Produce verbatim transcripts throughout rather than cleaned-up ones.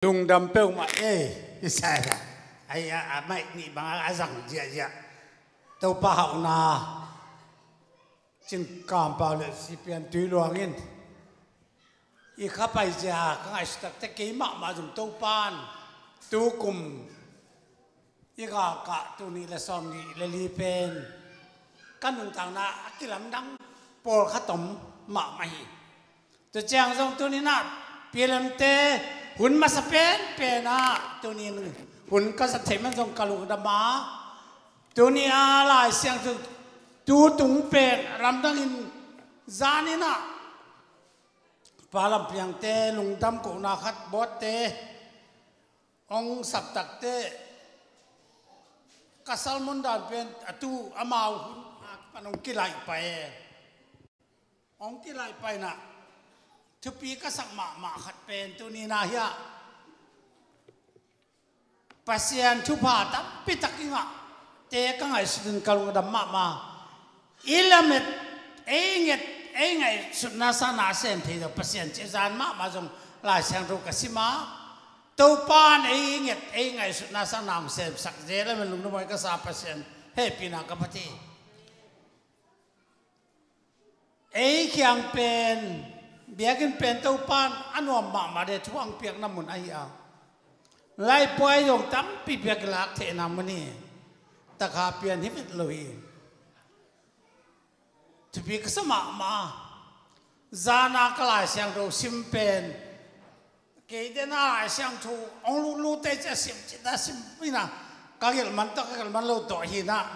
Lungdam peuhmah ei, i sa ai la. Ai a, a maih nih bang a, a zang ziahziah. Topa hauhna, Cin Kam Pau le Sipian Tui Luang in i kha paizia ka ngaihsut takte kei mahmah zong Topan tu kum i galkah tul nih le sawmnih le li pen ka nuntakna a kilamdang pawlkhat om mahmah hi. Tua ciang zong tuni-in ah P L M te hun masa penpen ah tuni-in hun ka zat theih man zong ka lungdam a, tuni a Lai Siangtho tu tung pen lamdangin zanin ah Pa Lam Piangte lungdam kohna khat bawtte hong sap takte ka sermon dan pen a tu amau hun a kipan hong kilaih pai e. Hong kilaih paina thupi ka sak mahmah khat pen tuni-in ah hiah Pasian thupha tampi tak i ngahte ka ngaihsutin ka lungdam mahmah. I lamet, ei nget, ei ngaihsutna sangin a sem thei lo Pasian cih zan mahmah zong Lai Siangtho ka sim a, Topan ei nget, ei ngaihsutna sangin hong semsak zel a, men lungdam huai ka sa Pasian hehpihna ka phat hi. Ei kiang pen, biakinn pen Topan a nuam mahmah de thu hong piakna mun ahi a, laipuai zong tampi piak i lak theihna mun hi. Takha pian hi vet lo hi. Thupi ka sa mahmah. Zana ka Lai Siangtho sim pen kei den a Lai Siangtho hong lutlute cia sim cita sim ina ka gelh man tawh ka gelh man lo tawh hi na.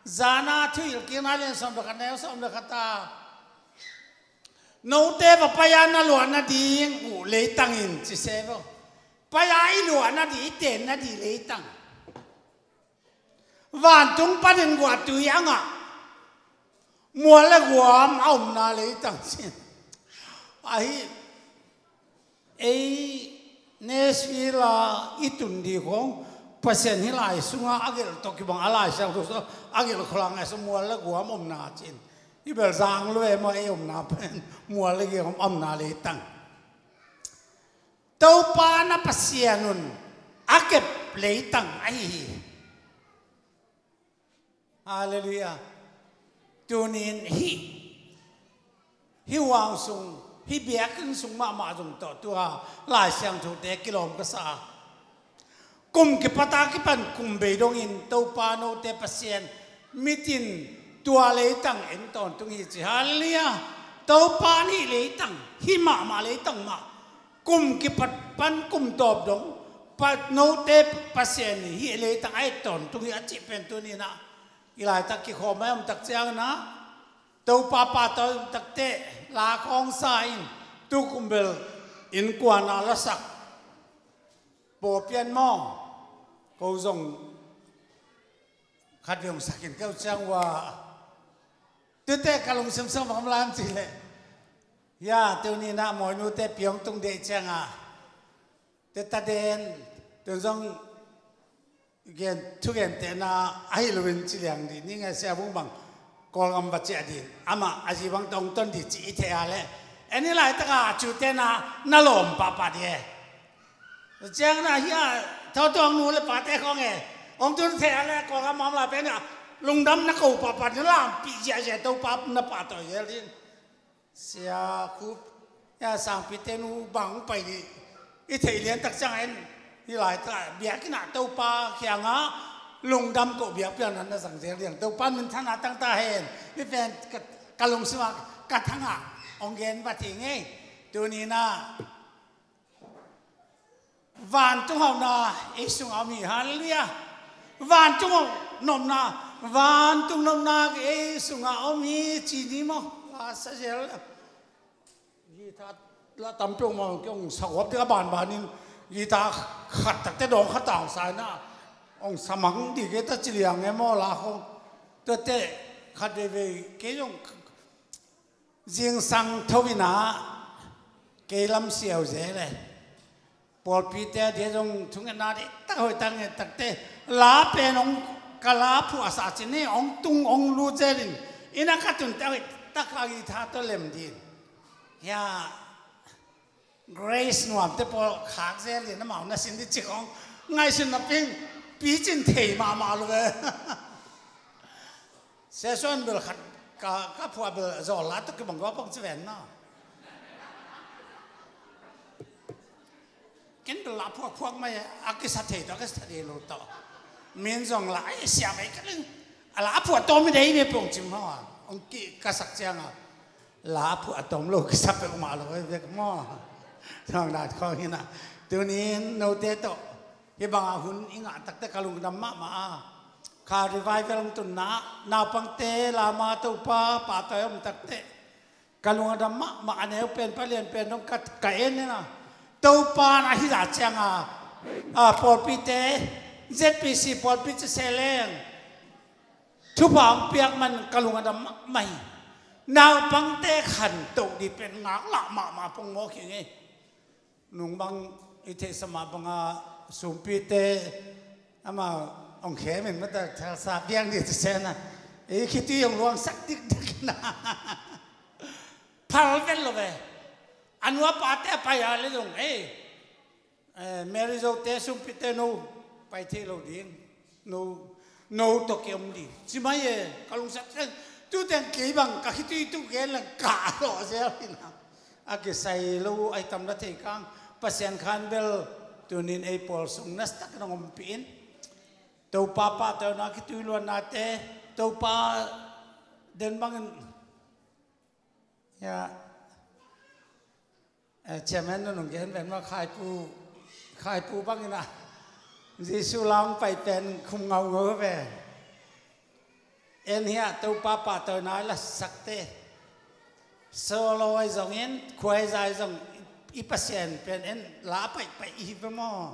Zana Thuhilhkikna lian sawm le khat neu sawm le khat a, note va pai a na luah nading uh leitang in ci se vo. Pai a i luah nading, i ten nading leitang. Vantung panin guahtui a ngah mual le guam a omna leitang cin. Ahi ei Nashville a i tun ding khong Pasian hih lai sunga a gelh tawh kibang a Lai Siangtho sung a gelh khawlang a sung mual le guam omna cin. I bel zang lua e maw ei omna pen mual le guam omna leitang. Topa na Pasian un a kep leitang ahi hi. Halleluiah. Tunin hih, hih huang sung, hih biakinn sung mahmah zong tawh tua Lai Siangthote kilawm ka sa a, kum kipat a kipan kum bei dongin Topa note Pasian mitin tua leitang en tawntung hi ci. Halleluiah. Topa nih leitang, hih mahmah leitang mah kum kipat pan kum tawp dong pa, note Pasian nih hih leitang a et tawntung hi a cih pen tuni-in ah i laitak kikhawm a om tak ciangin ah Topa pahtawi om takte la khawng sa in, tukum bel innkuan a lasak pawlpi an maw, ko zong khat vei hong sak in keu ciang ua. Tute ka lungsim sung bang om lai hiam cih leh, ya, tuni-in ah Mawinute piang tung deih ciang a, teta den, tun zong gen, thugentehna ahi loin ci liang dih ni ngai, Sia Vung bang Kawlgam va ciah dih, amah a zi bang tawh hong ton dih cih i theih a leh, en i laitak a cute na, na lawm pahpah dih e. Ciang na hi a, tho tuang nu le pate khawng e, hong tun theih a leh Kawlgam a om lai pen a lungdam na ko pahpah dih, na lampih ziahziah, Topa na pahtawi zel dih. Sia Khup, ya, Sangpite nu bang pai dih i theih lian tak ciang en, hih laitak biakinn ah Topa kiangah lungdam ko biakpiakna na zang zel dih. Topa minthanna tangtak hen. Hih pen ka, ka lungsim ah ka thangah hong gen va thei ngei. Tuni-in ah vantung hauhna ei sungah om hi. Halleluiah. Vantung hauh nopna, vantung nopna ei sungah om hi ci ni maw? La sa zel. Guitar la tam peuhmah kei hong sa gawp ding a banbanin guitar khat takte dawng khat a hong sa in ah hong sa mang dih kei ta ci liang e maw la khong. Tuate khat veivei kei zong zingsang tho in ah kei lam siau zel e. Pawlpite a dia zong thungetna dih tak hoih tak nget takte la pen hong ka la phuahsa cin hi, hong tung hong lut zel in, inn ah ka tun tak hoih tak a guitar tawh lem dih in. Hia, Grace nuamte pawl khak zel in amau na sin dih cih khong ngaihsun napi-in picin thei mahmah lo ve. Session bel khat ka, ka phuah bel zawl la tawh kibang gua pong ci ven na. Ken bel la phuak phuak mai a kisa thei tawh a kisa thei lo tawh. Min zong la ai siam ai ka ling. A la phuah tawm i dei ve pong cim haw a. Ong ki ka sak ciang a. La phuah tawm lo kisa peuhmah lo ai vek maw. Zong dan khawng hi na. Tunin note tawh. Hih bangah hun i ngah takte ka lungdam mahmah a. Kha revival hong tunna naupangte lama Topa pahtawi om takte ka lungdam mahmah a, neu pen palian pen dong ka, ka en in a. Topa na hih zah ciang a, a, pawlpite, Z P C pawlpi ci se leng thupha hong piak man ka lungdam mahmah hi. Naupangte khantoh dih pen ngaklah mahmah pong mawk hi ngei. Nung bang i theihsa mah banga sumpite ama ong khem in mata thalsa piang dih ci sena i khitui ong luangsak dikdik na. Phal vet lo ve. A nuapate a pai a le zong ei, eh, Mary Zote sumpite no pai thei lo ding. No, no tawh ki om dih. Ci mai e, ka lungsak ten. Tu ten kei bang ka khitui tu gen lang ka lawh zel hi na. A kisai lo ai tam la thei kang. Pasian khan bel tunin ei pawl sung nastak nong ompih in. Topa pahtawina khitui luannate. Topa den bangin. Ya. Eh, chairman nunung gen ven ma khaipu, khaipu bangin a. Jesu lam pai pen khum ngau ngau ve. En hiah Topa pahtawina i la sakte. Solo ai zongin, khuai zai zong i Pasian pen en la pai pai i hi ve maw.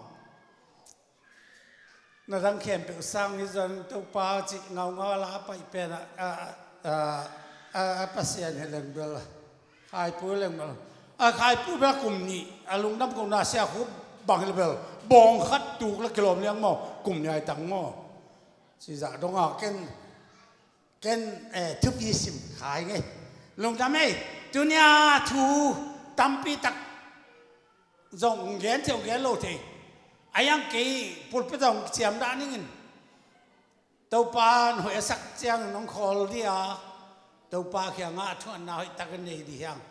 Na dang khempeuh sang hi zong Topa cih ngaungau a la a paih pen a, a, a, a, a Pasian hi leng bel. Khaipu hi leng bel. A khaipu bel kum nih, a lungdam kum na sia khu bang hi le bel. Bawng khat tuk la kilawm liang maw, kum nih ai tang maw. Ci zah dong a ken, ken, eh, thupi sim khai ngei. Lungdam ei, tunia thu tampi tak zong gen thei, gen lo thei. A yang kei pulpit zong ciam dah ningin. Topa in hoih a sak ciangin hong khawl dih a, Topa kiangah a thuanna hoih takin nei dih hiang.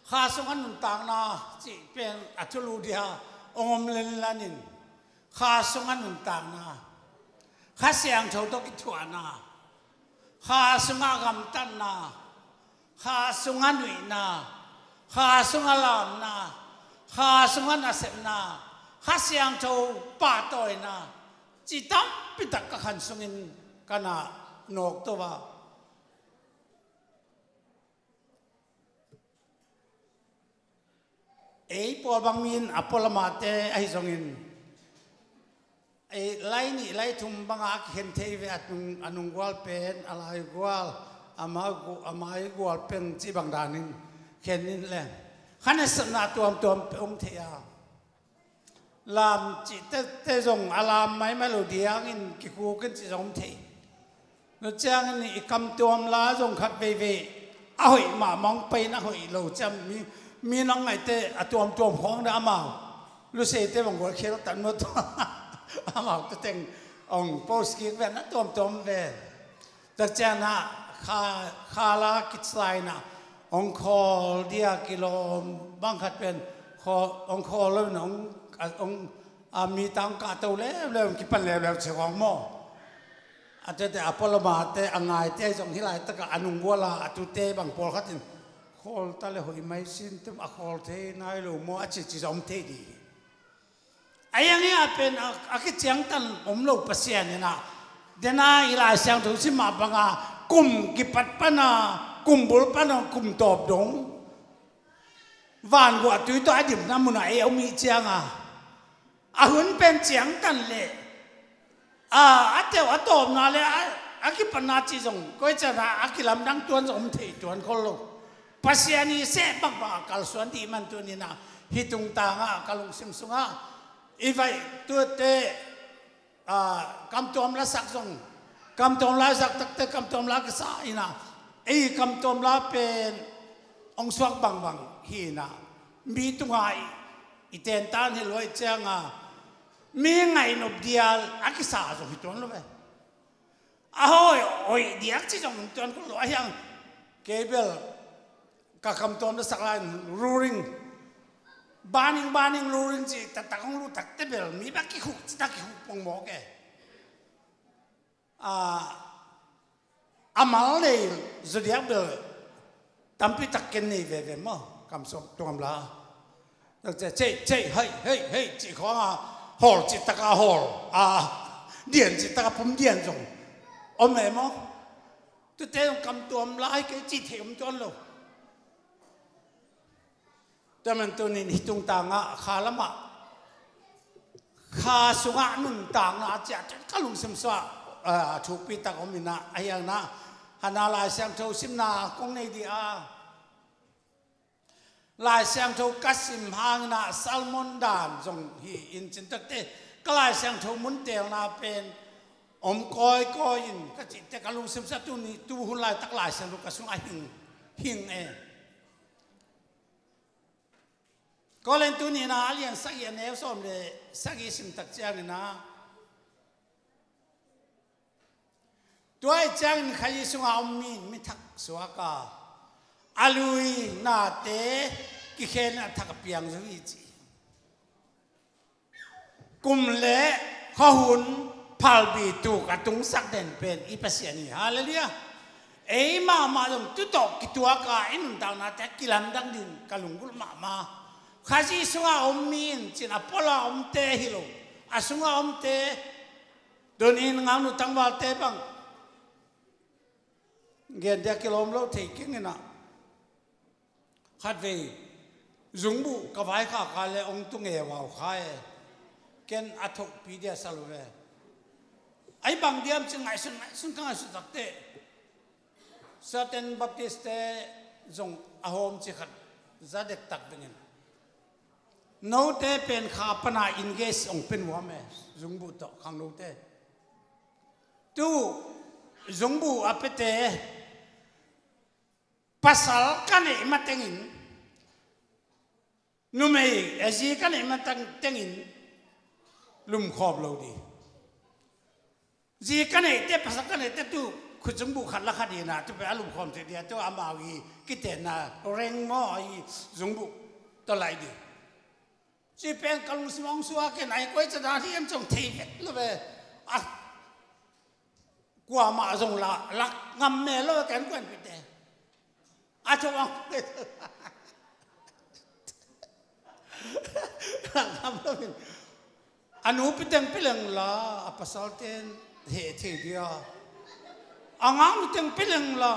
Kha sungah nuntakna cih pen a thulu dih a, hong om lenlanin. Kha sungah nuntakna. Kha Siangtho tawh kithuahna. Kha sungah gamtatna, kha sungah nuihna, kha sungah lamna, kha sungah nasepna, kha siangtho pahtawina, ci tampi tak ka khan sungin ka na nawk to a. Ei pawl bang mi in a pualamate ahi zongin, ei lai nih lai thum banga a kikhen thei ve a nung, a nunggual pen, a laigual, a mai gu-, a maigual pen cih bang danin khen in leng. Kha nasepna tuamtuam pe om thei a. Lam cih tete zong a lam maimai lo diangin kikhukin cih zong om thei. Nua ciangin i kamtuam la zong khat veivei a hoih mahmah hong pai in a hoih lo ciam mi, mi nang ngaihte a tuamtuam khawng dah amau. Luseite bang gual khial tan mawt amau te teng hong post kik ven a tuamtuam ven. Tak ciangin ah kha, kha la kitsaina hong khawl dia kilawm bang khat pen khawl, hong khawl lo in hong, hong a mi tang kahto leuleu, kipan leuleu ci khawng maw? A tete a pualamate a ngaite zong hih laitakah a nungguala a tute bang pawlkhat in khawl ta le hoih mai sin tem a khawl thei nai lo maw a cici zong om thei dih hi. A yang hi a pen a, a kiciangtan om lo Pasian in ah dena i Lai Siangtho sim mah banga kum kipat pana kum bul pana kum tawp dong vanguah tui tawh a dimna munah ei a om ih cianga a hun pen ciangtan leh a, a teuh a tawpna le a, a kipatna cih zong koi ciana a kilamdang tuan zong om thei tuan khol lo. Pasian i seh bangbang a kalsuan dih man tuninah hih tungtangah ka lungsim sungah i vaih tuate a, kamtuam la sak zong, kamtuam la sak takte kamtuam la kisa ina, ei kamtuam la pen hong suak bangbang hi ina. Mi tungah i, i tentan hi luai cianga mi ngainop dial a kisa zong hi tuan lo ve. A hoi, oi diak ci zong tuan ko lo a hiang kei bel ka kam tuam da sak lai ruring. Baning, baning ruring ci tatak hong lu takte bel mi bak kikhuk ci tak kikhuk pong mawk e. A, a mal nei zodiak bel tampi tak ken nei veve maw, kam sawm tuam la. Cei, cei, hei, hei, hei, cih khawng a hawl cih taka hawl a, dian cih taka pum dian zong om e maw? Tute zong kam tuam lai kei cih thei om tuan lo. Tua man tunin hi tungtangah kha lamah kha sungah nuntakna a ciah ka lungsim suah a thukpi tak om inah a hiangna hana Lai Siangtho simna kong nei dih a Lai Siangtho ka sim hanginah Salmon dan zong hi in cintakte ka Lai Siangtho mun telna pen om kawikawi in ka cihte ka lungsim suah tuni tu hun laitak Lai Siangtho ka sungah hing hing e. Korin tunina a lian sagih a neu sawm le sagih simtak ciangina tua ih ciangin Kha Jesu sungah om mi in mi thak suak a a lui nate kikhen a thak a piang zo hi ci. Kum le khuahun phalbi tuk a tungsak den pen i Pasian hi. Halleluiah. Ei mahmah zong tutawh kituaka i nuntaknate kilamdang din ka lunggulh mahmah. Kha Jesu sungah om mi in cin a pola omte hi lo a sungah omte tunin ngaknu tangvalte bang gentia kilawm lo thei kinginah khatvei zungbuh ka vaikhak a le ong tunge vau kha e. Ken a thohpi dia sa lo ve. Ai bang diam ci ngaihsun ngaihsun ka ngaihsun takte Certain Baptist te zong a hawm ci khat za dektak bengin note pen kha pana engage ong pe nuam e. Zungbuh tawh khangnote tu zungbuh a pete pasal ka neih matengin numei a zi ka neih matengin lumkhawm lo dih. Zi ka neihte pasal ka neihte tu khutzungbuh khat la khat inah tu pe a lumkhawm thei dih a tu amau i kitenna reng maw i zungbuh tawh laih dih. Ci pen ka lungsim hong suak in ai koi ca dan hi em cong thei vet lo ve. A kuamah zong la lak ngam me lo ken kuan pite. A cong hong lak ngam lo in a nupi teng pileng la a pasal ten he thei dia. A ngaknu teng pileng la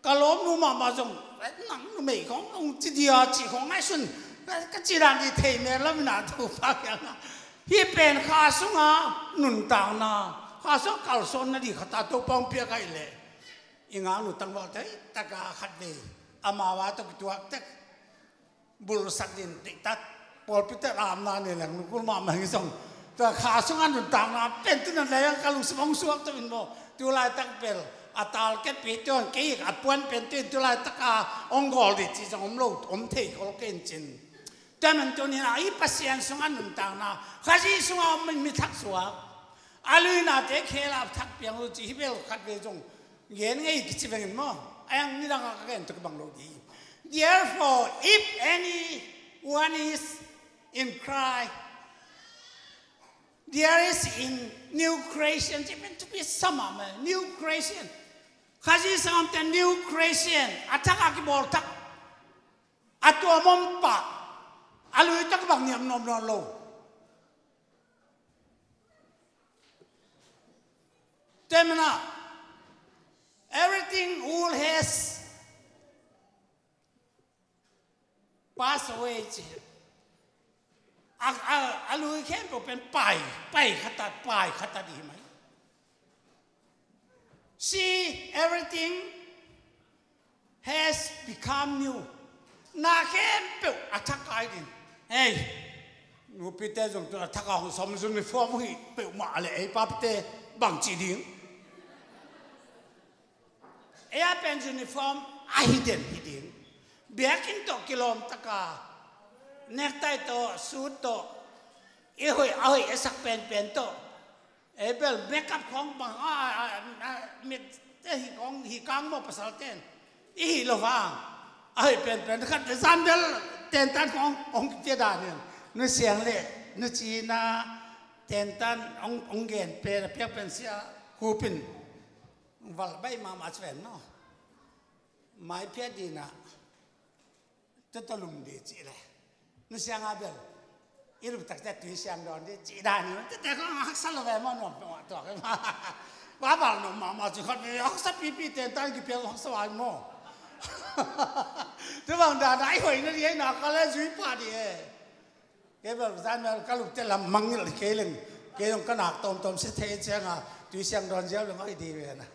ka lawmnu mahmah zong nang numei khong nong ci dia ci khong ngaihsun ka ci dan di thei me lam na thu pa kiang a hi pen kha sunga nuntakna kha sunga kalsuanna di khat a Topa hong piak ahi leh i ngaknu tangval thei taka khat vei amau a tawh kituak tek bulsak din diktat pawlpi tek amna ni leng lungkul mahmah hi zong tua kha sunga nuntakna pen tu nan lei ka lungsim hong suak tawh in maw tu laitak bel a tal ket pi tuan kei a puan pen tu in tu laitak a hong gawl dih ci zong om lo om thei khol kei in cin. Tua man tunin a i Pasian sunga nuntakna Kha Jesu sunga om mi thak suak a luinate khel a thak piang lo ci hi bel khat vei zong gen ngei kici vengin maw a yang nidang a ka gen tuk bang lo di. Therefore, if anyone is in Christ, there is in new creation. Ci pen thupi sama ma new creation. Kha Jesu sunga omte new creation a thak a kibawl thak a tuam om pah a lui tak bang niam nuam nuam lo. Tua mana everything old has passed away ci. A, a, a lui khempeuh pen pai pai khata pai khata di hi mai. See, everything has become new. Na khempeuh a thak ai din. Hei, nupite zong tu a thak a hong som uniform hi peuhmah a le ei papite bang ci ding. Ei a pen uniform a hi den hi ding. Biakinn tawh kilawm taka, necktie tawh, suit tawh, i hoih, a hoih a sak penpen tawh, ei bel makeup khawng bang, a, a, a, a, mit te hi khawng, hi kang maw pasal ten, i hi lo vang, a hoih penpen khat te zan bel tentan khawng hong kipia dan in, Nu Siang le Nu Cina tentan hong, hong gen pen, a piak pen sia hupin, val bai mahmah ci ven maw. Mai phiat dina, tua tua lum di cih le. Nu Siang a bel, i lum takte tui siang dawn di cih dan ni, tete kong haksa lo ve maw, nuam peuh mah tuak e maw. Ba bal nuam mahmah cih khat ve, haksa pipi tentan kipia haksa vai maw. Tua bang dan a i hoih na di e, na ka le zui pah di e. Kei bel zan bel ka lupte lam mangngilh kei leng, kei zong ka nak tawmtawm sia thei cianga, tui siang dawn ziau leng a i di ve na.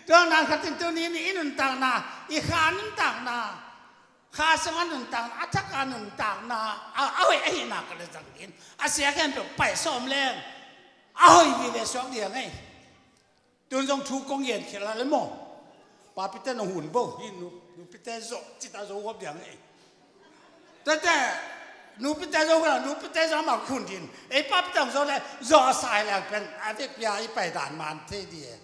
Tua dan khatin tuni in i nuntakna, i kha nuntakna, kha sung a nuntakna, a thak a nuntakna, a, a hoih ahihna ka le zang din, a sia khempeuh paih sawm leng, a hoih vive suak dia ngei. Tun zong thu kong gen khia la le maw. Papite nong hun bo hi, nu, nupite zawh cita zo huap diang ei. Tete, nupite zo hula, nupite zo mah hun din. Ei papite hong zo le, zo a sai le pen, a vek pia i pai dan man thei di e.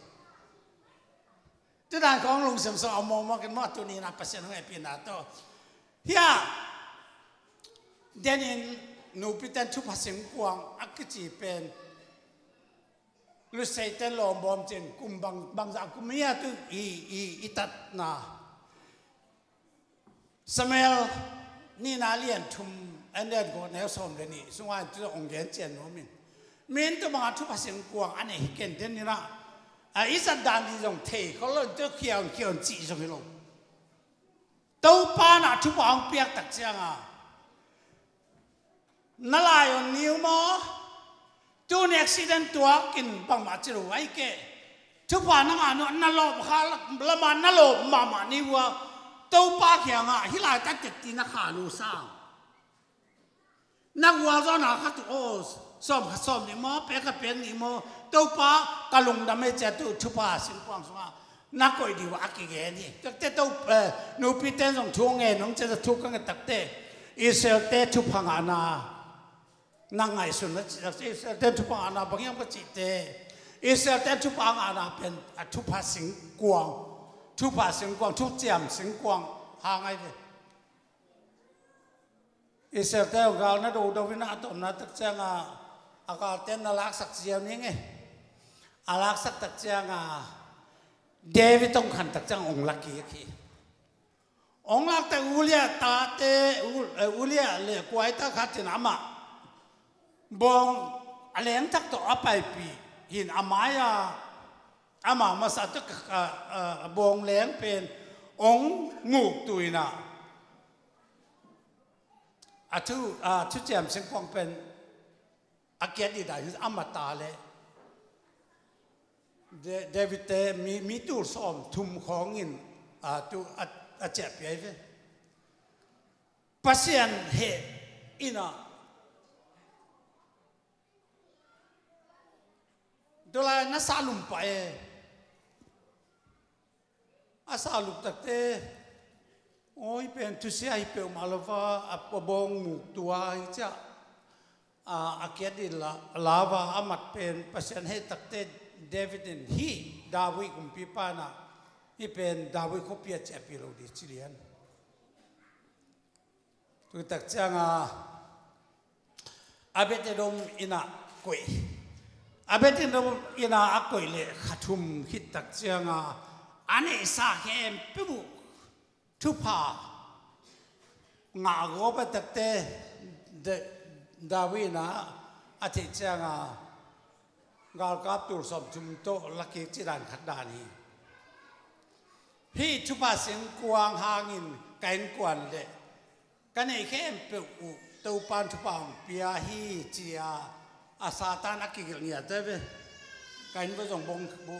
Tu dan kong lungsim song a mawk mawk in maw, tuni na Pasian hong hehpihna tawh. Hia, denin nupiten thupha singkuang a kici pen. Luseite lawmbawm cin kum bang, bangzah kum hi a tu i, i, i tatna. Samuel nihna lian thum, an lian kua neu sawm le nih sungah tu zong ong gen cian nuam in. Min tu bangah thupha singkuang a nei hi ken den ni lah. A i zat dan di zong thei khol lo in tu khiaun khiaun cih zong hi lo. Topa na thupha hong piak tak cianga. Na lai on niu maw? Tuni accident tuakin bangmah ci lo ai ke. Thupha na ngah nuam na lawp kha lama na lawp mahmah ni ua. Topa kiangah hih laitak tetti na kha lo sang. Na gualzawhna khat uh aw, sawm khat sawm nih maw, pek khat pek nih maw, Topa ka lungdam ei cia tu thupha singkuang sungah na koih dih uh a kigen hi. Tuakte to, eh, nupite zong thu ngen hong cia thu ka nget takte, Israelte thupha ngahna na ngaihsun na cih takte, Israelte thupha ngahna bang hiam ka cihte, Israelte thupha ngahna pen a thupha singkuang, thupha singkuang, thuciam singkuang hang ai ve. Israelte gal na dodo in a tawpna tak cianga a galte na laksak ziau ning e. A laksak tak cianga David hong khan tak cianga hong la kik hi. Hong lakte Ulia tate, U-, eh, Ulia le kuaita khat in amah bawng a lengtak tawh a paipih hin a mai-a amah masa tawh ka, a, a, a bawng leng pen hong muktu in a A thu, a thuciam singkuang pen a kiat dih dan hi a mata le Da-, David te mi, mi tul sawm thum khawngin a tu a, a ciahpih ai ve. Pasian heh in a tulai na sa lum pah e. A sa lum takte, aw, hih pen thusia hi peuhmah lo va, a bawng muktu a hi ciah, a, a kiat in la, la va, a mat pen Pasian heh takte David in hih David kumpipa in a, hih pen David khuapi a ciahpih lo dih ci lian. Tuitak cianga Obed-edom inn ah koih. Obed-edom inn ah a koih leh kha thum khit tak cianga a neihsa khempeuh uh thupha ngah gawp a takte Da-, David in a theih cianga galkap tul sawmthum tawh la kik ci dan khat dan hi. Hih thupha singkuang hangin ka innkuan le ka neih khempeuh uh Topan thupha hong pia hi ci-a a Satan a kigelh ngiat ve. Ka inn va zong bawng bu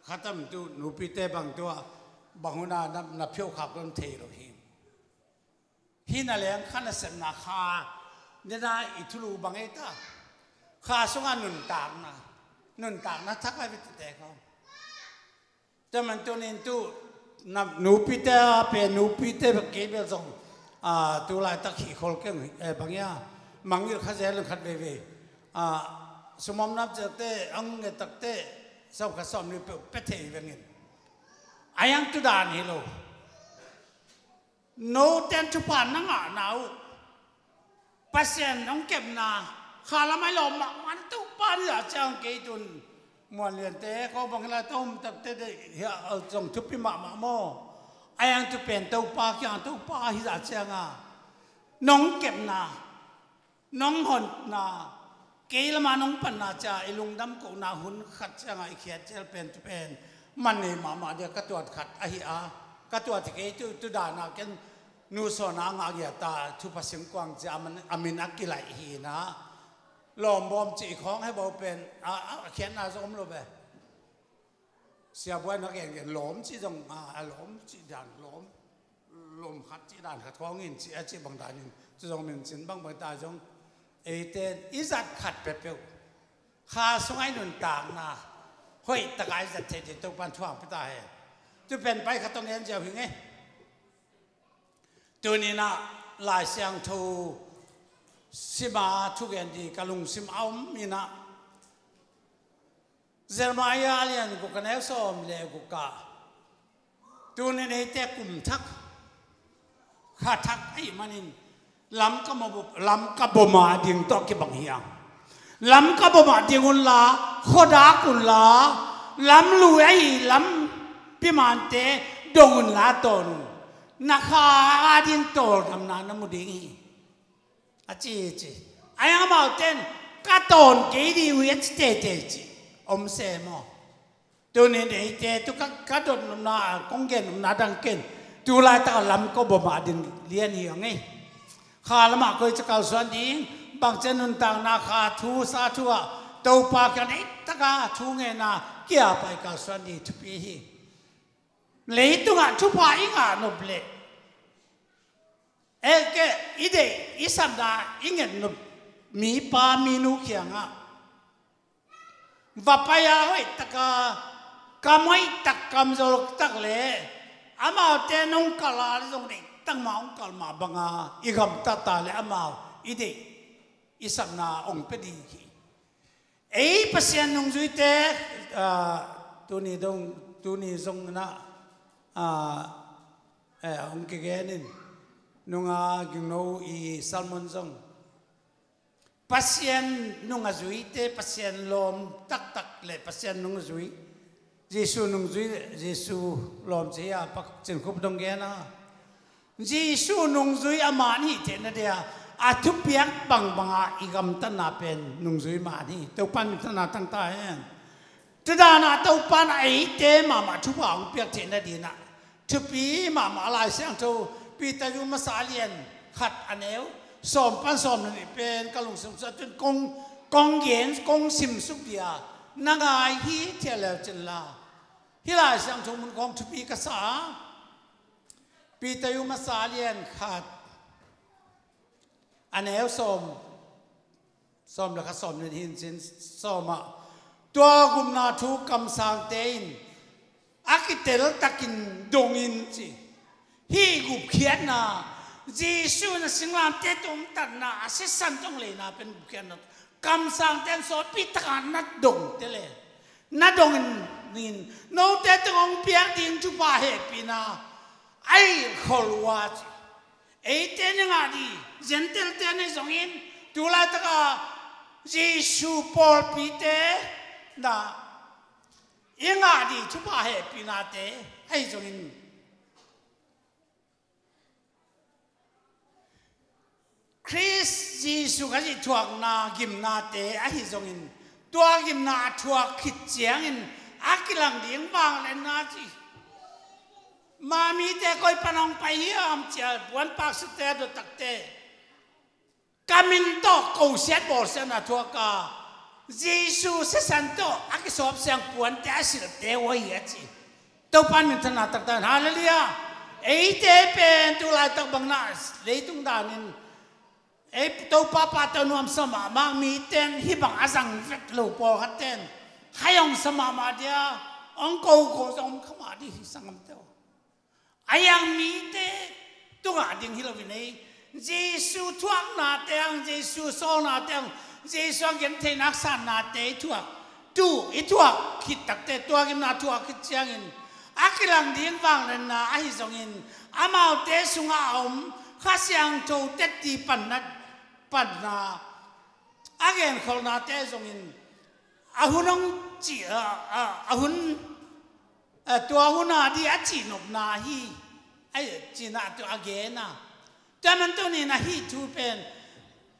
khatam tu nupite bang tua bang huna na, na phiaukhak lon thei lo hi. Hih na leng kha nasepna kha nena i thulu bang ei ta. Kha sunga nuntakna, nuntakna thak a vitute kho. Tua man tunin tu Nupite a pen, nupite bek kei bel zong, a, tu laitak hih khol keng, e, bang hia, mangngilh kha zel in khat veivei, a, sum om nam cihte, ang ngetakte, sawm khat sawm nih peuh pia thei vengin. A hiang tu dan hi lo. Note in thupha na ngahna uh, Pasian hong kepna kha lam ah i lawm mahmah na Topa ni zah ciang kei tun muan liante ko bang hi lai ta um takte de hi a, zong thupi mahmah maw? A hiang tu pen Topa kiang Topa hi zah cianga nong kepna, nong honna, kei lama nong panna cia i lungdam kohna hun khat cianga i khiat cial pen tu pen man nei mahmah dia ka tuat khat ahi a, ka tuat hi kei tu, tu dana ken nu sawna a ngah giata thupha singkuang cia a min a kilaih hi na. Lawmbawm cih i khawng he bo pen a, a, a khiatna zong om lo ve. Siabuai na gengen lawm cih zong a, a lawm cih dan lawm, lawm khat cih dan khat khawngin cih a cih bang danin tu zong min cin bangbang ta zong eite i zat khat peuhpeuh kha sungah i nuntakna hoih taka i zat thei ding Topan thuang pita he. Tu pen pai khat tong en ziau hi ngei. Tuninah Lai Siangtho sima thugen di ka lungsim a om inah Jeremiah lian guk a neu sawm le guk ah tunin eite kum thak kha thak ahih manin lam ka boma ding tawh kibang hiang. Lam ka boma ding unla, khuadak unla, lam lui ahi lam pimante dong unla tawn un. Na kha a ding tawldamna na mu ding hi. A ci ci. A hiang amaute in ka tawn kei dih uh hi a ci teitei ci. Om se maw? Tunin eite tu ka, ka dot nopna, kong gen nopna dang ken tu laitaka lam ka boma ding lian hi ong ei. Kha lamah koi ca kalsuan ding, bangcia nuntakna kha thu sa thu ah Topa kiang ei taka thu ngeina kia pai kalsuan ding thupi hi. Leitungah thupha i ngah nop leh e ke i deih i sapna i nget nop mipa minu kiangah va pai a hoih taka kam hoih tak kam zol tak le amaute nong kal a le zong deih tak mah hong kal mah banga i gamtata le amau i deih i sapna hong pia ding hi. Ei Pasian nungzuite, ah, tuni dong, tuni zong na, ah, eh, hong kigenin nunga gingno i sermon zong Pasian nunga zuite, Pasian lawm taktak le Pasian nunga zui, Jesu nungzui, Jesu lawm ci a pak cinkhup dong gen a. Jesu nungzui a man hi theihna dia a thupiak bangbanga i gamtatna pen nungzui man hi. Topan minthanna tangta hen. Tudana Topan a eite mahmah thupha hong piak theihna dinah thupi mahmah Lai Siangtho Peter zu masa lian khat a neu sawm pan sawm na nih pen ka lungsim sa tun kong, kong gen kong simsuk dia na ngai hi thia leu cinla. Hih Lai Siangtho mun khawng thupi ka sa a. Peter yu masa lian khat a neu sawm, sawm le khat sawm nih hin cin sawmah tua gupna thu kamsangte in a kitel takin dongin ci. Hih gupkhiatna Jesu na singlamteh tung tatna a sisan tong leina pen gupkhiatna kamsangte in sawtpi taka na dongte le na dongin note teng hong piak ding thupha hehpihna a hilhkhol uh a ci. Eite ni ngah dih Gentile-te ni zongin tu laitaka Jesu pawlpite na i ngah dih thupha hehpihnate ahi zongin Khrist Jesu Khazih thuakna gimnate ahi zongin tua gimna a thuak khit ciangin a kilang ding vangliatna ci. Mamite koi pan hong pai hiam cia puanpak site a dotakte ka min tawh kosiat bawlsiatna thuaka Jesu sisan tawh a kisawp siang puante a silhte uh ahi a ci. Topan minthanna taktak in halleluiah. Eite pen tu laitak bangna leitung danin ei Topa pahtawi nuamsa mahmah mite in hih bang a zang vet lo pawlkhatte in hai hong sa mahmah dia hong ko ko zong om kha mah dih hi sanggamte uh. A hiang mite tungah ding hi loin ei, Jesu thuaknate ang, Jesu sawlnate ang, Jesu a gentheihna a sannate i thuak, tu i thuak khit takte, tua gimna thuak khit ciangin a kilang ding vangliatna ahi zongin, amaute sungah a om Kha Siangtho tetti panna, panna a genkholhnate zongin a hun hong ci, a, a, a hun, a, tua hun a di a cihnopna hi, a, cihna tua a gen a. Tua man tunin ahi thu pen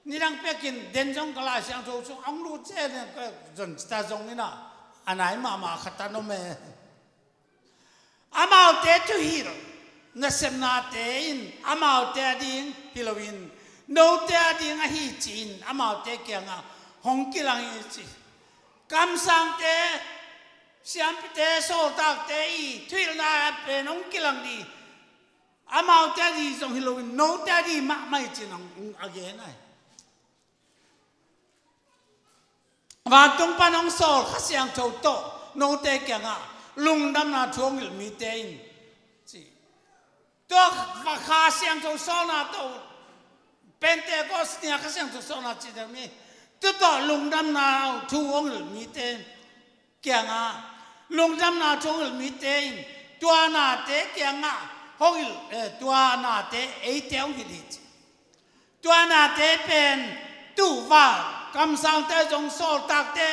nidang pekin den zong ka Lai Siangtho sung a hong lut zel in ka zon cita zong in a, a nai mahmah khat a om e. Amaute thuhilh nasepnate in amaute a ding hi loin, note a ding ahi ci-in amaute kiangah hong kilang hi ci. Kamsangte, siampite, sawltakte i thuhilhna pen hong kilang ding, amaute a ding zong hi loin, note a ding mahmah hi ci-in hong, hong a gen ahi. Vantung pan hong sawl Kha Siangtho tawh note kiangah lungdamna thu hong hilh mite in ci. Tua Kha Siangtho sawlna tawh, Pentecost ni a Kha Siangtho sawlna ci deuh mi, tu tawh lungdamna thu hong hilh mite kiangah, lungdamna thu hong hilh mite in tua nate kiangah hong hilh, eh, tua nate eite hong hilh hi ci. Tua nate pen tu-a kamsangte zong, sawltakte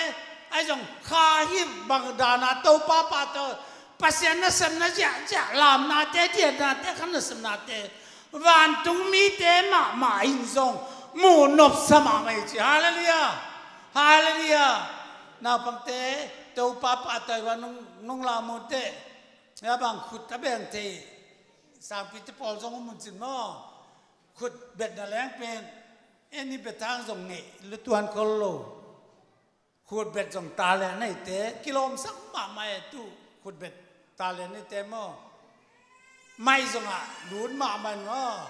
ahi zong, kha hilh bang dana Topa pahtawi, Pasian nasepna ziahziah, lamnate, diatnate, kha nasepnate, vantung mite mahmah in zong muh nopsa mahmah hi ci. Halleluiah. Halleluiah. Naupangte, Topa pahtawi a nong, nong lam uh teh, a bang khut a beng thei sangpite pawl zong om uh cin maw? Khutbetna leng pen, en i bethang zong ngeih lutuan khol lo. Khutbet zong talent neite kilawmsak mahmah e tu. Khutbet talent neite maw? Mai zongah lut mahmah in maw?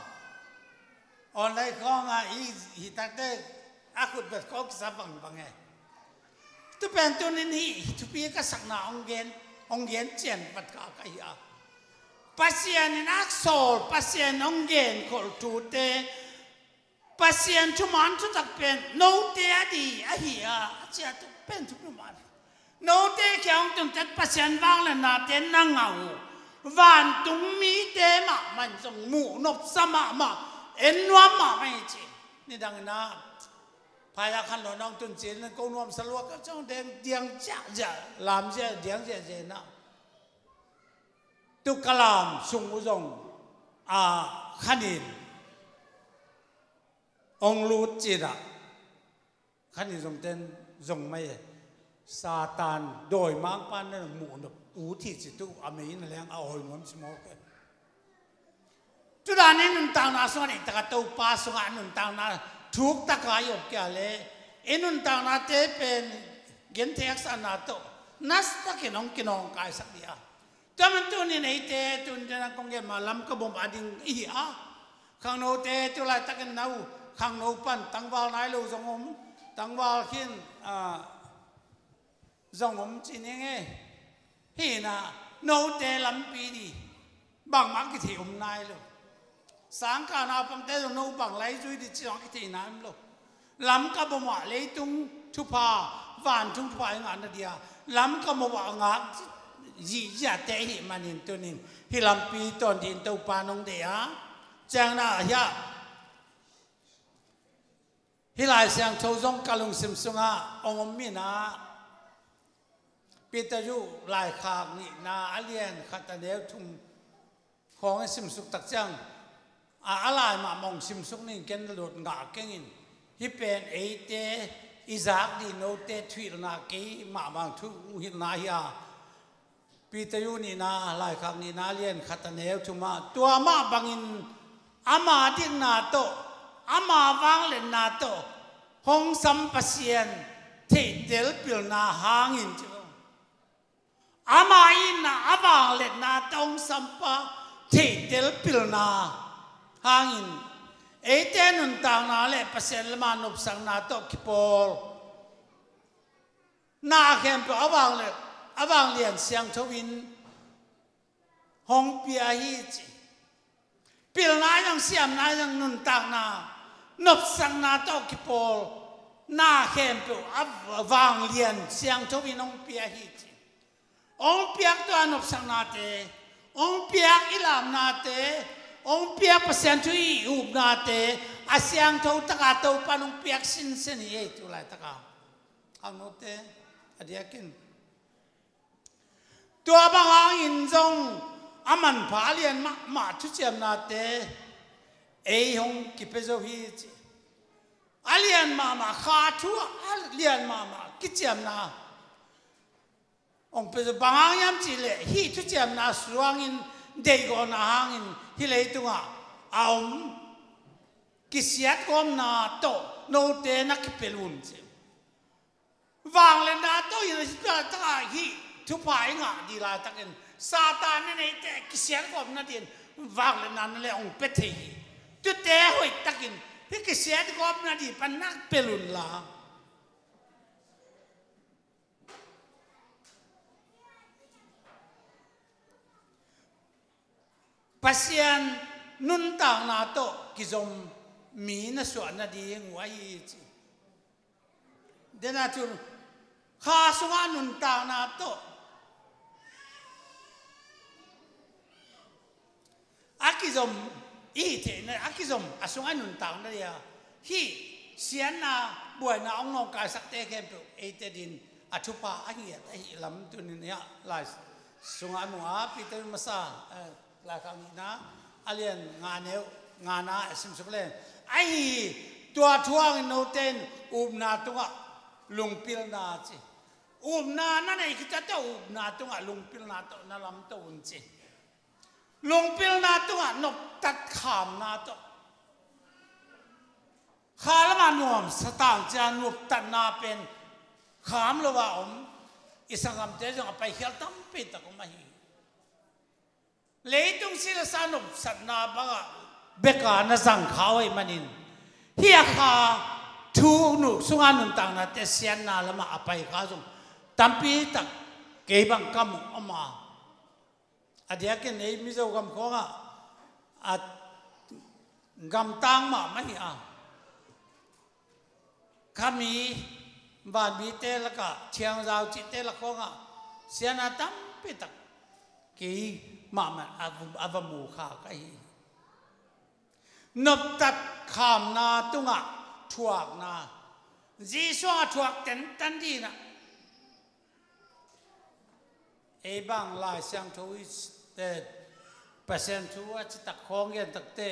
Online khawngah i hi takte a khutbet khawng kisa bangbang e. Tu pen tunin hih thupi ka sakna hong gen, hong gen cian vat ka, ka hi a. Pasian in a sawl, Pasian hong genkholh thute, Pasian thuman thutak pen note a di ahi a, a ci a, tu pen thupi man. Note kiang hong tuntat Pasian vangliatnate na ngah uh, vantung mite mahmah in zong muh nopsa mahmah, en nuam mahmah hi ci. Nidang in a, phaya khan lo nong tun cin ko nuamsa lua ka cong deng diang ziahziah, lam ziah diang ziahziah na. Tu ka lam sung uh zong, a, khanin hong lut cin a, khanin zong ten zong mai e. Satan dawimangpa na muh nop ut hi ci tu, a mei na leng a awi nuam ci mawk e. Tudan i nuntakna sungah, i taka Topa sungah nuntakna thuk taka i om kei a leh, i nuntaknate pen gentheih haksatna tawh nastakin hong kinawngkaisak ding a. Tua man tunin eite, tun dena kong gen ma Lamka bom a ding i hi a. Khangnote tu laitakin na uh, khangno pan tangval nai lo zong om, tangval khin, ah, zong om ci ning e. Hi na, note lampi di bangmah kithei om nai lo. Sangkah naupangte zong no bang lai zui di ci zong kithei nai om lo. Lamka bom ah leitung thupha, vantung thupha i ngahna dia Lamka bom ah ngak ziahziahte i hih manin tunin hih lampi tawn dingin Topa nong deih a. Ciangna hiah hih Lai Siangtho zong ka lungsim sungah hong om in a, Peter laikhak nihna a lian khat a neu thum khawng i simsuk tak ciang, a, a lai mahmah hong simsuk ning, ken lut ngah keng in. Hih pen eite i zak ding, note thuhilhna kei mahmah thuhilhna hi a. Peter nihna, laikhak nihna a lian khat a neu thum ah, tua mah bangin ama dikna tawh, ama vangliatna tawh hong sam Pasian theihtel pilna hangin ci. Ama itna, a vangliatna tawh hong sampa theihtel pilna hangin eite nuntakna le Pasian lam a nopsakna tawh kipawl na khempeuh a vanglian, a vanglian siangtho in hong pia hi ci. Pilna zong, siamna zong, nuntakna, nopsakna tawh kipawlna khempeuh a vanglian siangtho in hong pia hi ci. Hong piak tua nopsaknate, hong piak i lamnate, hong piak Pasian thu i upnate a siangtho taka Topan hong piak sinsen hi ei tu laitaka. Khangnote, a diakin tua bang hangin zong a manpha a lian mahmah thuciamnate ei hong kipia zo hi ci. A lian mahmah kha thu, a lian mahmah kiciamna hong pia zo. Bang hang hiam cih leh hih thuciamna suangin deihgawhna hangin hih leitungah a om kisiatgawpna tawh note na kipelh un ci. Vangliatna tawh in a hih thupha i ngah ding laitakin Satan in eite kisiatgawp nadingin vangliatna na le hong pia thei hi. Tute hoihtakin hih kisiatgawp nading pan na pelh unla, Pasian nuntakna tawh kizom mi na suah nading uh ahi hi ci. Dena cun kha sungah nuntakna tawh a kizom i hih theihna, a kizom a sungah nuntakna dia hih siatna buaina hong nawngkaisakte khempeuh eite din a thupha a ngiat ahi lam tunin hiah lai sungah a nungah Peter masa, eh, Laikhak nihna a lian nga neu, ngana a simsuk le ahi. Tua thu hangin note in upna tungah lungpilna ci. Upna na neih khit ciang upna tungah lungpilna tawh na lamto un ci. Lungpilna tungah noptat khamna tawh. Kha lamah nuamsa tang ciang noptatna pen kham lo a om i sanggamte zong a paikhial tampi tak om ahi. Leitung si le sa nopsakna bangah beka na zang kha uh ahih manin hih a kha thu nu sungah nuntaknate siatna lamah a pai kha zong tampi tak kei bang ka mu om a. A diakin ei Mizo gam khawngah a gamtang mahmah hi a. Khami vanmite lakah thiangzau cihte lak khawngah siatna tampi tak kei mahmah a, a va mu kha ka hi. Noptat khamna tungah thuakna, Jesuh a thuak tentan dinah ei bang Lai Siangtho i, eh, Pasian thu a citak khawng gen takte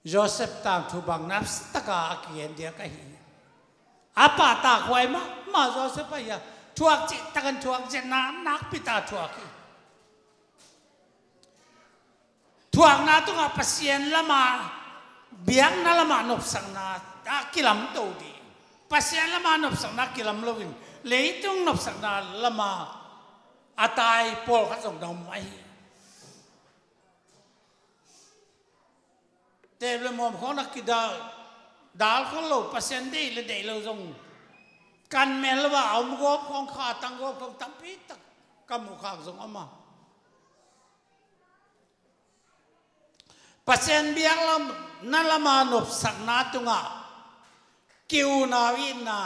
Joseph tangthu bang napsataka a kigen diak ahi. A pahtakhuai mahmah Joseph ahi a, thuak cihtakin thuak zetna nakpita thuak hi. Thuakna tungah Pasian lama, biakna lama nopsakna a kilamto ding. Pasian lama nopsakna kilam loin leitung nopsakna lama a tai pawlkhat zong na om ahi. Tep le muam khawng na kidal, dal khol lo, Pasian deih le deih lo zong kan mel lo a om gawp khawng, kha tang gawp khawng tampi tak ka muh khak zong om a. Pasian biakna lama nopsakna tungah ki-unau itna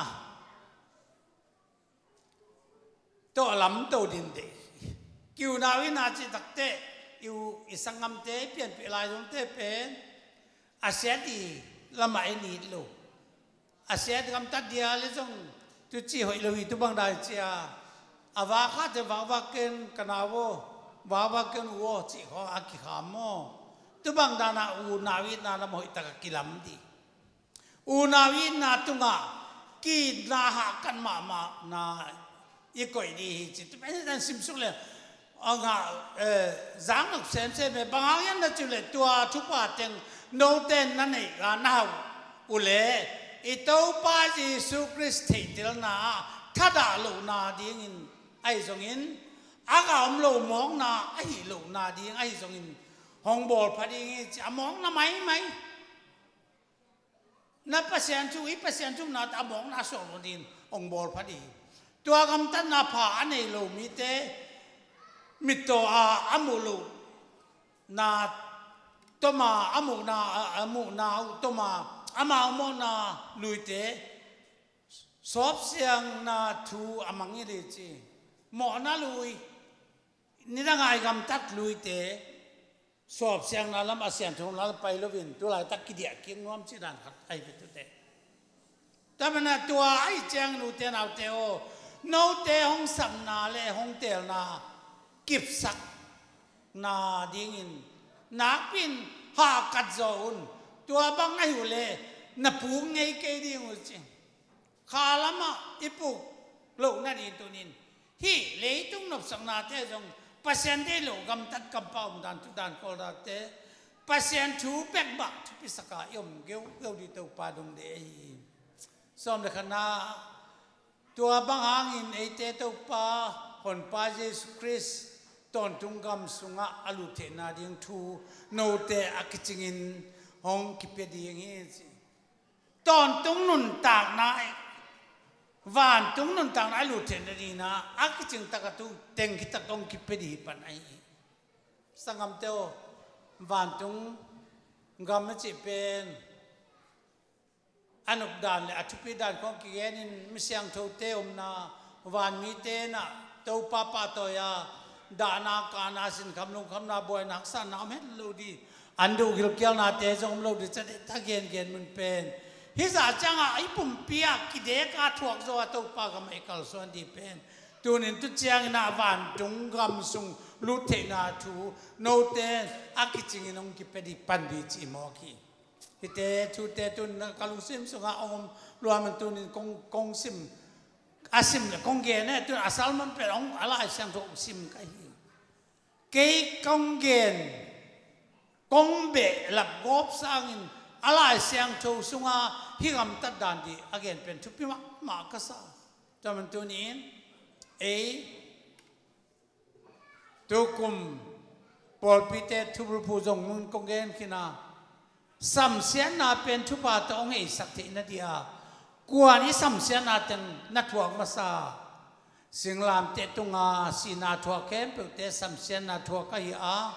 tawh a lamto ding deih. Ki-unau itna cih takteh i u i sanggamte i pianpih lai zongte pen a siat i lamah i nit lo. A siat gamtat dia le zong tuci hoih lo hi, tu bang dai cia a vakhate vakvak ken ka nau aw, vakvak ken u aw cih khawng a kikham maw? Tu bang dana unau itna lam hoih taka kilam dih. Unau itna tungah ki-itna hahkat mahmahna i koih dih hi ci. Tu pen hi tan simsuk le a ngah, eh, zang lok semsem e. Bang hang hiam na cih leh tua thupha teng note na neih a na hauh uh leh i Topa Jesu Khrist theihtelna ah thadah lohna dingin ahi zongin a ka om lo mawkna ahi lohna ding ahi zongin hong bawl pha ding hi ci. A mawkna maimai na Pasian thu, i Pasian thu na a mawkna suak lo dingin hong bawl pha ding hi. Tua gamtatna pha a nei lo mite mittaw a a muh lo na Toma a muhna, a, a muhna uh, toma amau mawhna luite, sawpsiangna thu a mang hi le ci. Mawhna lui, nidang a i gamtat luite, sawpsiangna lam a siangtho lam pai loin, tulaitak kidiah kik nuam ci dan khat ahi ve tute. Tua manin tua ahih ciangin ute naute aw, note hong sapna le hong teelna kipsakna dingin nakpi-in hahkat zaw un. Tua bang ahi uh leh na puk ngei kei ding uh ci. Kha lamah i puk loh nading tunin hih leitung nopsaknate zong, Pasian deih loh gamtat, kampau omdan, tutdan khawldante, Pasian thu bek mah thupi saka i om geugeu ding Topa dong deih ahi hi. Sawm le khatna, tua bang hangin eite Topa, Honpa Jesu Khrist tawntung gam sungah a lut theihna ding thu note a kicingin hong kipia ding hi ci. Tawntung nuntakna, vantung nuntakna a lut theihna dingin a kicing takah tu teng khit tak hong kipia ding hi pan ahi hi. Sanggamte aw, vantung gam a cih pen a nopdan le a thupi dan khawng kigenin, mi siangthote omna, vanmite na Topa pahtawi a, dahna, kahna, sinkhamna, lungkhamna, buaina, haksatna om het lo ding, an duh gilkialnate zong om lo ding, cih a gengen mun pen. Hih zah ciangah i pumpi ah kidek a thuak zaw a Topa gam ah i kalsuan ding pen, tunin tu ciangin a vantung gam sung lut theihna thu note a kicingin hong kipia ding pan ding ci mawk hi. Hihte thute tun ka lungsim sungah hong om lua man, tunin kong, kong sim, a sim le kong gen e, tun a sermon pen hong a Lai Siangtho hong sim ka hi. Kei kong gen, kong behlap gawp sangin a Lai Siangtho sunga hih gamtat dan ding a gen pen thupi mahmah ka sa. Tua man tunin ei tukum pawlpite thubulphuh zong nun kong gen khin a, samsiatna pen thupha tawh hong heisak theihna ding a, kua'n i samsiatna teng na thuak masa? Singlamteh tunga sihna thuak khempeuhte samsiatna thuak ahi a,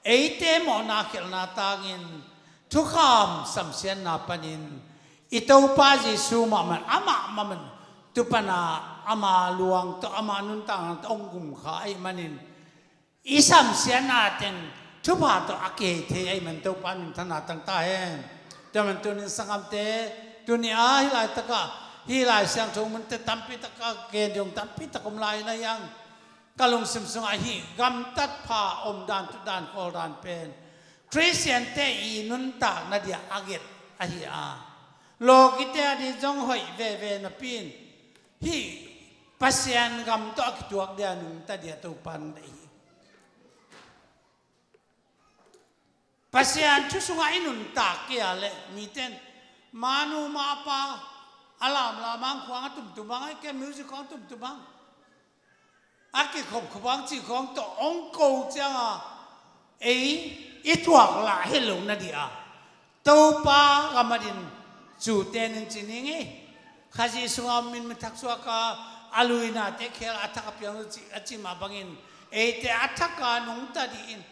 eite mawhna khialhna tangin thukham samsiatna panin i Topa Jesu mahmah, amah mahmah tu pana ama luang tawh, ama nuntakna tawh hong gumkha ahih manin i samsiatna teng thupha tawh a kihei thei ahih man Topa minthanna tang ta hen. Tua man tunin sanggamte, tuni a hih laitakah hih Lai Siangtho munte tampi takah gen ding tampi tak om lai na hiang. Ka lungsim sungah hih gamtat pha, omdan, tutdan, khawldan pen Khristiante i nuntakna ding a get ahi a, lawkite a ding zong hoih veve napi-in hih Pasian gam tawh a kituak ding a nungta ding a Topa nung deih hi. Pasian thu sungah i nuntak kei a leh mite in manu mapa a lamlam ang khuang a tumtum ang, a kei music khuang a tumtum ang, a kikhopkhop ang cih khawng tawh hong ko cianga ei i thuak lah het lo na ding a, Topa gam a ding, cute nin ci ning ei. Khazih sunga om in mi thak suak a, a luinate khel a thak a piang lo ci, a ci mah bangin eite a thak a nungta ding in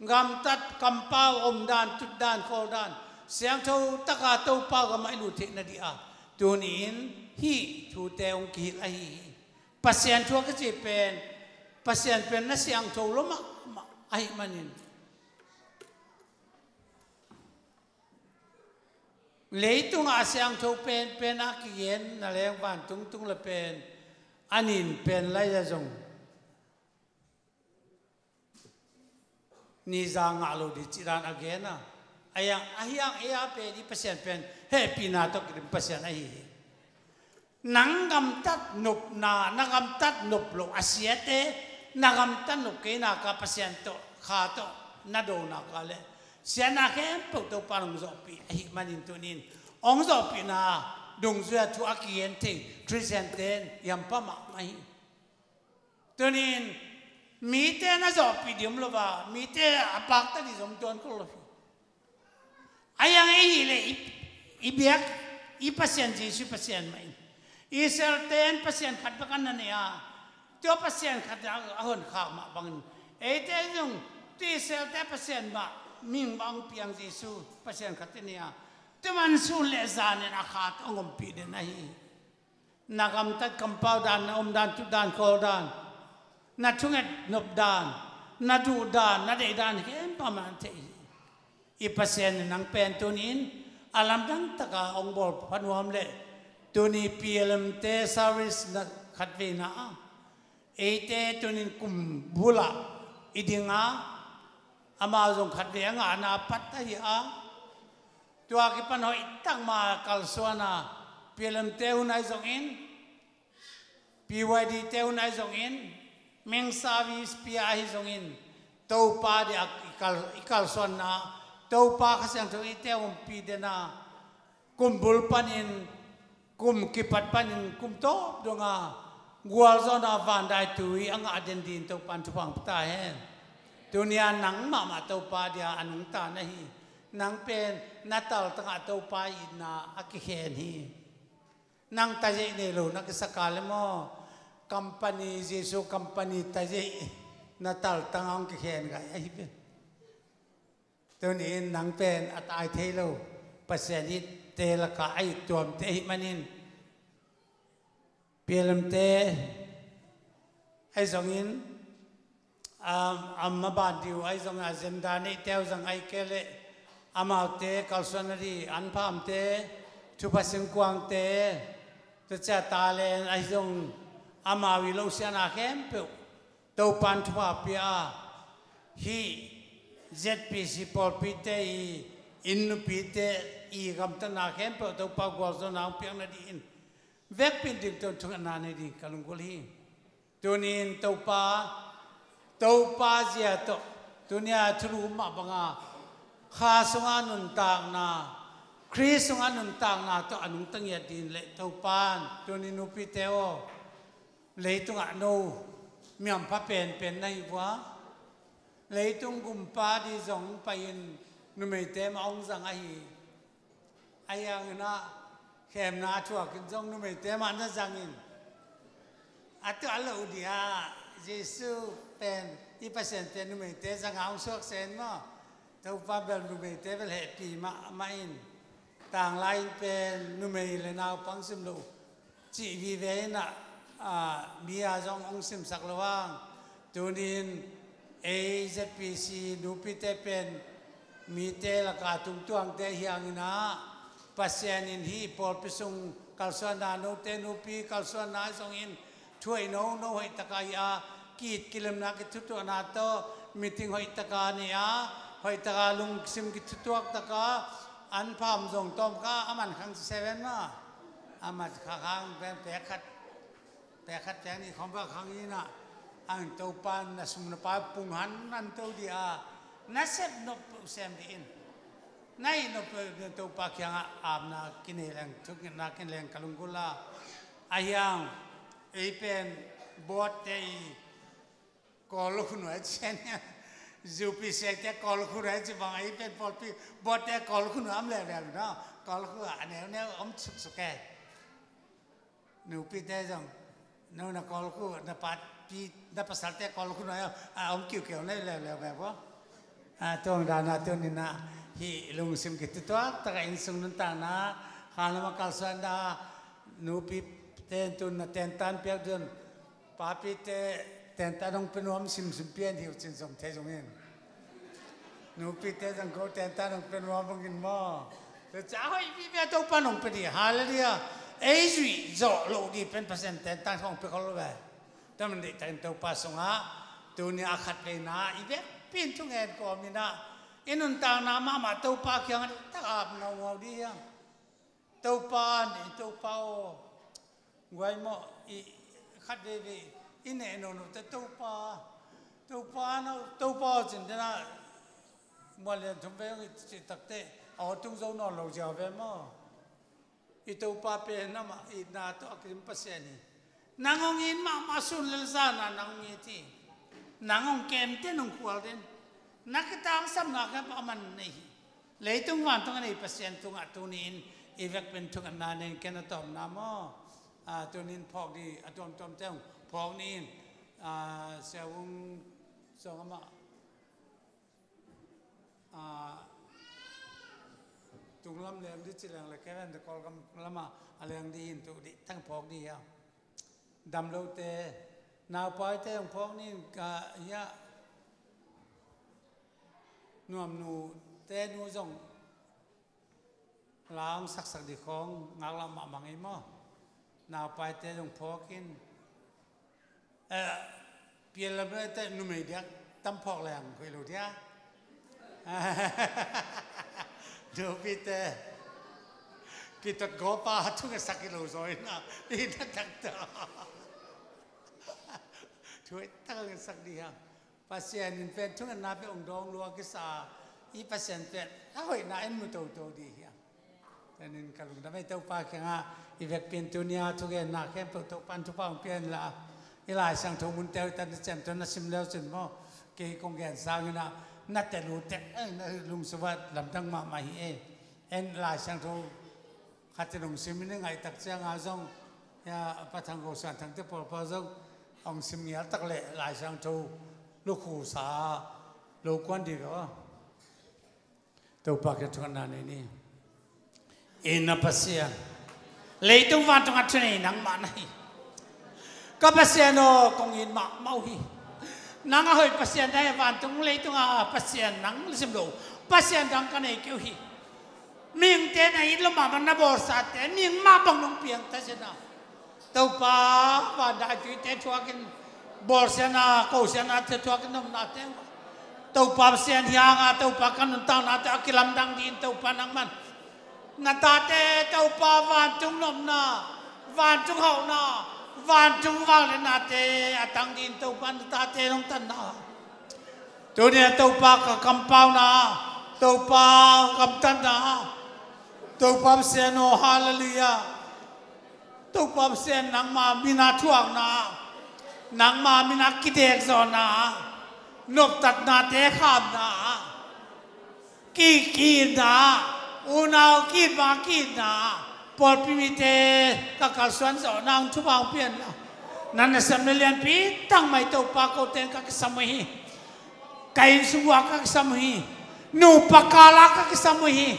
gamtat, kampau, omdan, tutdan, khawldan, siangtho taka Topa gam ah i lut theihna ding a, tuni-in hih thute hong kihilh ahi hi. Pasian thu a kici pen, Pasian pen na siangtho lua mahmah ahih manin, leitungah a siangtho penpen a kigen na leng vantung tung le pen a nin pen lai-a zong ni za ngah lo ding cih dan a gen a, a hiang, a hiang ei a pen i Pasian pen hehpihna tawh kidim Pasian ahi hi. Nang gamtat nopna, na gamtat nop loh a siate, na gamtat nop kei nak a Pasian tawh, Kha tawh na do nak a leh siatna khempeuh Topa in hong zawhpih ahih manin tuni-in hong zawhpihna dungzui-a thu a kigen thei Khristiante in i hampha mahmah hi. Tuni-in mite na zawhpih ding om lo a, mite a pakta ding zong tuan khol lo hi. A hiang ei hi leh i, i biak i Pasian Jesu Pasian mah in, Israel-te in Pasian khat bek an na nei a, tua Pasian khat a, a honkhak mah bangin eite zong tua Israel-te Pasian mah Mihing bang piang Jesu Pasian khat in hi a, tuman sun le zanin a khat hong ompih den ahi. Na gamtat kampau dan, na omdan, tutdan, khawldan, na thunget nopdan, na duhdan, na deihdan khempeuh amah in thei hi. I Pasian in nang pen tuni-in a lamdang taka hong bawl pha nuam leh, tuni P L M te service na khatveina a, eite tunin kum bulah i ding a, amau zong khatvei a ngahna pat ahi a, tua kipan hoih tak ma kalsuan a, P L M te hun ahi zongin, P Y D te hun ahi zongin, meng service pia ahi zongin, Topa dia i kal, i kalsuanna, Topa Kha Siangtho ite ompih den a, kum bul panin, kum kipat panin, kum tawp donga gualzawhna vandaitui a ngah den dingin Topa in thupha hong pia ta hen. Tuni-a nang mahmah Topa dia a nungta na hi. Nang pen na taltangah Topa itna a kikhen hi. Nang tazeih nei lo na kisak a le maw, company, Jesu company tazeih na taltangah hong kikhen gai ahi pen. Tuni-in nang pen a tai thei lo, Pasian itte lakah a it tuamte ahih manin, P L M te ahi zongin, a, a maban ding uh ahi zongin, agenda neihte uh zong ahi kei leh amaute kalsuan a ding, anphamte, thupha singkuangte, tua ciang talent ahi zong, amau i lohsiatna khempeuh Topa in thupha pia a, hih Z P C pawlpite i inn nupite i gamtatna khempeuh Topa gualzawhna hong piakna dingin vekpi in dington thungetna nei ding ka lunggulh hi. Tuni-in Topa, Topa zia tawh, tuni-a thulu mah banga Kha sungah nuntakna, Khrist sungah nuntakna tawh a nungta ngiat ding leh Topa in tuni nupite aw, leitungah no miampha penpen na hi vua. Leitung gumpa ding zong pai-in numeite mah hong zang ahi. Ahi hangin ah khemna thuakin zong numeite mah na zangin, a tuah loh ding ah Jesu pen i Pasian pen numeite zanga hong suak sen maw? Topa bel numeite bel hehpih mahmah in, tanglai in pen numei le naupang sim loh cih vive in ah, a, mi a zong hong simsak lo hang. Tuni-in ei Z P C nupite pen mite laka tungtuangte hi hangin ah, Pasian in hih pawlpi sung kalsuanna, note nupi kalsuanna ahi zongin, thuaih no, no hoih taka hi a, ki-it kilemna kithutuahna tawh, meeting hoih taka nei a, hoih taka lungsim kithutuak taka, anpham zong tawm ka, a man khang seven ma, a man khang pen pek khat, pek khat pek nih khawng bek khang in ah, ang Topa na sum na pai pung han nan to ding a, na sep nop sem ding in. Na hih nop peuh Topa kiangah apna kinei leng, thungetna kinei leng ka lunggulh a. Ahi hang ei pen board te i kawl lo khun uh a ci a nia. Zu pi siate kawl lo khun uh a ci bang ei pen pawlpi board te kawl lo khun uh a om leuleu na. Kawl lo khun uh a neuneu om suksuk e. Nupite zong, no na kawl khu, na papi, na pasalte kawl khu no, a om kiukiu na leuleu ve bua. A, tuang dana tunin ah, hih lungsim kitutuak taka innsung nuntakna, khanlama kalsuanna, nupite tun na tentan piak dun, papite tentan hong pia nuam simsim pian hi uh cin zong thei zongin. Nupite zong ko tentan hong pia nuam bangin maw? Tua ciang a hoih vive Topa in hong pia ding, halleluiah. Ei zuih zawh loh ding pen Pasian tentan hong pia khol lo ve. Tua man deihtakin Topa sungah tuni a khatveina i vekpi in thungen kawmin ah, i nuntakna mahmah Topa kiangah deihtak ap ngaungau ding hiam? Topa ni, Topa aw. Guai mawh, i khat veivei i neh nono te Topa, Topa no, Topa aw cin dena mual lian thum vei hong it cih takte a aw tung zo nawn lo ziau ve maw? I Topa pen amah itna tawh a kidim Pasian hi. Nang hong it mahmah sun le zan a nang hong it hi. Nang hong kem den, hong khual den. Na kitangsapna khempeuh a man nei hi. Leitung vantung a nei Pasian tungah tuni-in i vekpi in thungetna nei in, ken a tawpna maw? A, tuni-in phawk ding a tuamtuamte hong phawk ni in, a, Sia Vung Zong amah Ah, tunglam leng di ci leng le kei ven de Kawlgam lama a leng di in tu di tang phawk di hia. Dam lote naupaite hong phawk ni ka hia. Nuamnu te nu zong lang saksak di khong ngaklah mahmah ngei maw? Naupaite zong phawkin, eh, pialamte numei diak tam phawk leng koi lo dia. Nupite kitot gopa thungetsak i lo zaw ina i na takta thuai tak ngetsak di hang. Pasian in pen thungetna pe ong dawng lua kisa i Pasian pen a hoihna en mu toto di hia. Tenin ka lungdam ei Topa kiangah i vekpin tunia thugenna khempeuh Topan thupha ong pian la i Lai Siangtho mun teu tan na cem tun na sim leu cin maw? Kei kong gen sangin ah na te lu tek ei na lungsubat lamdang mahmah hi ei. En Lai Siangtho khatin ong sim in i ngaihtak cianga zong hia Pathang Ko Suan Thangte pawlpawl zong ong sim ngial tak leh Lai Siangtho lukhusa lo kuan di lo. Topa kiang thungetna nei ni. I na Pasian, leitung vantung a thunei nangmah na hi. Ka Pasian aw kong it mahmah uh hi. Nang a hoih Pasian dai vantung leitung a Pasian nang sim lo Pasian dang ka nei kei uh hi. Mihingte na it lo mahmah na bawlsate mihing mah bang nong piang ta sina. Topa van daituite thuakin bawlsiana kosianate thuakin nopnate Topa Pasian hianga Topa ka nuntaknate a kilamdang din Topa nangman na tate Topa vantung nopna vantung hauhna vantung vangliatnate a tang din Topa na tate nong tanna. Tunia Topa ka kampauna Topa kamtanna Topa Pasian aw halleluia. Topa Pasian nangma mina thuakna nangma mina kidekzawhna noptatnate khamna kikitna unau kitma kitna pawlpi mite ka kalsuan zawhna ang thupha ang pianna nan na sem na lianpi tangmai Topa koten ka kisam uh hi. Ka innsung uah ka kisam uh hi. Nupa kala ka kisam uh hi.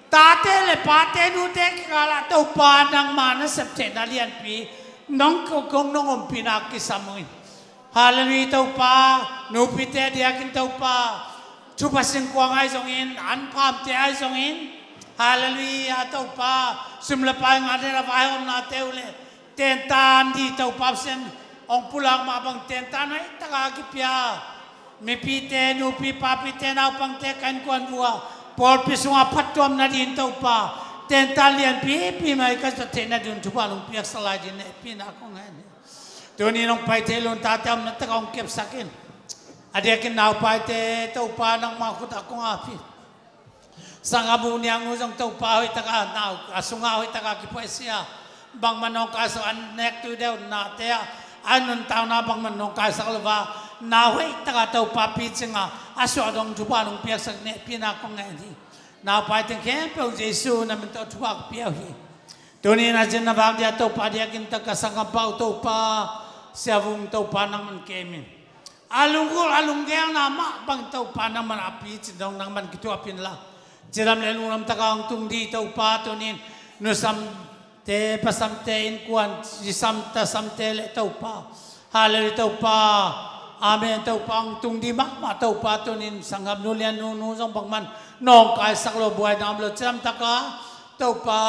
Tate le pate nute kikala Topa nangma na septheihna lianpi nong kong nong ompina kisam uh hi. Halleluia Topa. Nupite diakin Topa thupha singkuang ai zongin an phamte ai zongin halleluia Topa sum le pai ngate na vaihawmnate uh le tentan di Topa Pasian ong pulak mah bang tentan hoih taka kipia mipite nupi papite naupangte ka innkuan vua pawlpi sunga phattuam nadin Topa tentan lianpipi mai ka zat theih nadin thupha nong piaksa lai din nehpina kong ngen hi. Tuni nong pai thei lun tate om na taka ong kepsak in a diakin naupaite Topa nangma khutah kong api. Sangam uh niang uh zong Topa hoih taka nau a sunga hoih taka kiphuaisia bangman nong kaisak an nek tui deuh nate ah a nuntakna bangman nong kaisak lova nau hoih taka Topa picinga a suah dong thupha nong piaksak nehpina kong ngen hi. Naupai teng khempeuh Jesu na min tawh thupha ka pia uh hi. Tuni na cin na vak dia Topa diakin taka sangam pau Topa siavung Topa nangman kemin a lunggulh a lunggelna mah bang Topa nangman a picin dong nangman kithuapin la cidam le lunglam taka hong tung di Topa tunin nusamte pasamte innkuan cisam tasamte le Topa halleluia Topa amen Topa hong tung di mahmah Topa tunin sanggam nu lian nunu zong bangman nong kaisak lo buaina om lo cidam taka Topa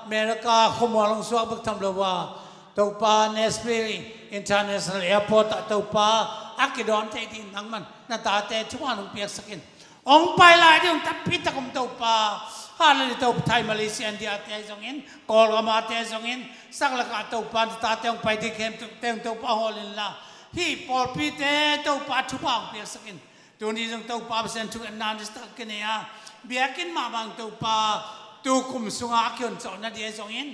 America khumual hong suak bek tham lo a Topa Nashville International Airport ah Topa a kidawn thei ding nangman na tate thupha nong piaksakin hong pai lai ding hong tampi tak om Topa. Halleluia Topa Thai Malaysia India te ahi zongin Kawlgam a te ahi zongin sak le kah Topa na tate hong pai ding khempeuh te hong Topa hawl inla hih pawlpite Topa thupha hong piaksakin Tuni zong Topa Pasian thungetna nista kinei a biakinn mah bang Topa tukum sunga a kihon cawh nadih ahi zongin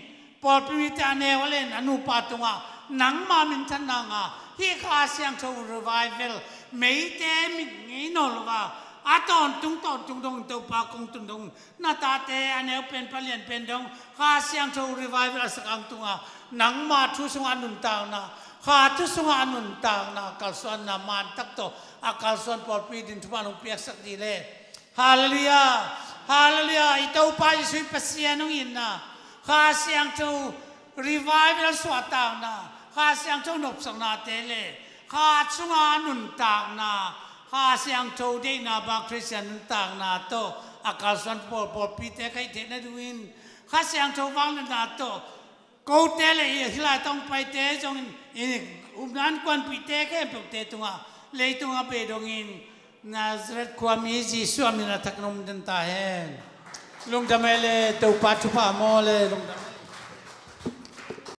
pawlpi mite a neu a len a nupa tungah nangma minthanna nga hih Kha Siangtho revival meite mit ngei nawn lo a a tawntung tawntung dong Topa kong tun dong na tate a neu pen palian pen dong Kha Siangtho revival a sakang tunga nangma thu sunga a nuntakna Kha thu sunga a nuntakna a kalsuanna man tak tawh a kalsuan pawlpi din thupha nong piaksak dih le Halleluiah. Halleluiah. I Topa Jesuh i Pasian hong itna, Kha Siangtho revival suahtakna, Kha Siangtho nopsaknate le Kha chunga nuntakna, Kha Siangtho deihna bang Khristian nuntakna tawh a kalsuan pawlpawlpite kha i theihna dingin Kha Siangtho vangliatna tawh kote le i hih lai tawh hong paite zongin i upna innkuanpihte khempeuhte tungah leitung a beidongin Nazareth khuami Jesuh a min a thak nong om den ta hen. Lungdam ei le Topa thupha maw le lungdam.